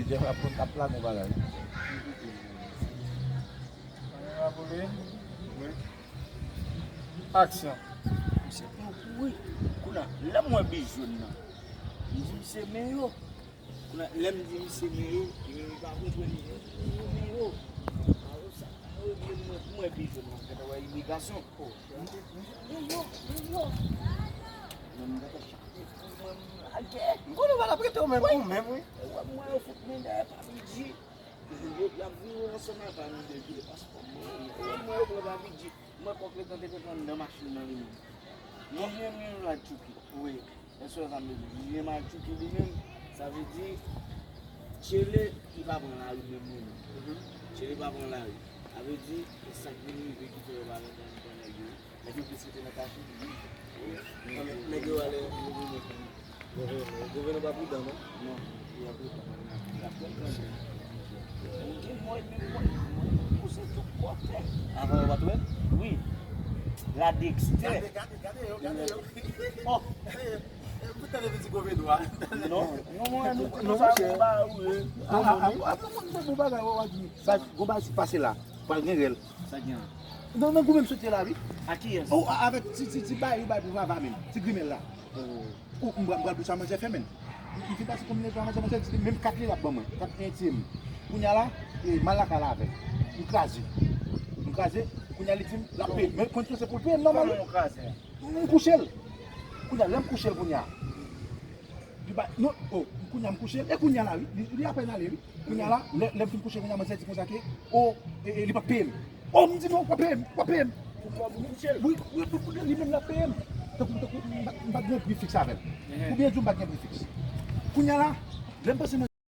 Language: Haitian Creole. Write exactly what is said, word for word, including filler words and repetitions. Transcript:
Jeff ap, ap plane yon bagay. Aksyon. Misye pran kouri. Kounye a, lè m wè bijou nan, m di misye men yo. Kounye a, lè m di misye men yo, li menm li pa konprann. Li di men yo. Awo sa, mwen, mwen, mwen bijou nan, gade wè imigrasyon. Men yo, men yo. Mwen, mwen, gade chape pou mwen, m lage. M konnen w pa t ap rete ou menm, ou menm, wi. Wè, mwen, yo fout men dèyè pa bidji. Yo, y ap vire ansanm avè m, yo vire paspò mwen. Mwen, mwen, yo pran pa bidji. Mwen, kòk letan te fè pran nan machin nan li menm. Mwen, mwen, mwen, mwen, Chucky. Wi. Èske w sa m vle di? Li menm al tchouki li menm, sa vle di, Tchele, li pa pran lari menm li menm. Tchele pa pran lari. Sa vle di, e sa k vin rive ki fè yo pa renmen antre nèg yo. Nèg yo plis rete nan kache. Nèg yo ale gouvènman. Gouvènman pa pridan, non? Non, li pa pridan. Li ap konprann. Ou gen mwen, men mwen, mwen pouse tout kote. Avan yo pa t wè l? Wi. La Dexter. Gade, gade, gade yo, gade yo. Oh. Gade yo. Ou tande piti gouvènman a? Non, non, non, non, non, sa monchè. Bon bagay, ou, ou, ou, ou, sa, bon bagay ki pase la. Pral gen rèl. Sa gen. Non, nan goumen m soti la, wi. A kiyès? Oh, a- avèk ti, ti, ti bay, ou bay pou Vava menm. Ti grimèl la. Oh. Ou, m pral, m pral pou sa manzè fè, menm. M fin pase konbinezon a manzè, manzè di menm kat li l ap ban mwen, kat entye m. Kounye a la, e, m al lakay la avè l. M kraze. M kraze, kounye a li di m l ap peye m. Men konn se pou l peye m nòmal. Kòman w kraze? M kouche l. Kounye a, lè m kouche l kounye a. Li pa, non, oh, kounye a m kouche l. E kounye a la, wi. Li, li apèn ale, wi. Kounye a la, lè, lè m fin kouche kounye a, manzè di konsa ke, oh, e, e, li p ap peye m. Oh, m di non, w ap peye m, w ap peye m. Pou kòb ou kouche l? Wi, wi, wi, wi, li menm l ap peye m. Tankou, tankou, m pa, m pa t gen pri fiks avè l. Oubyen di w m pa t gen pri fiks. Kounye a la, lè m panse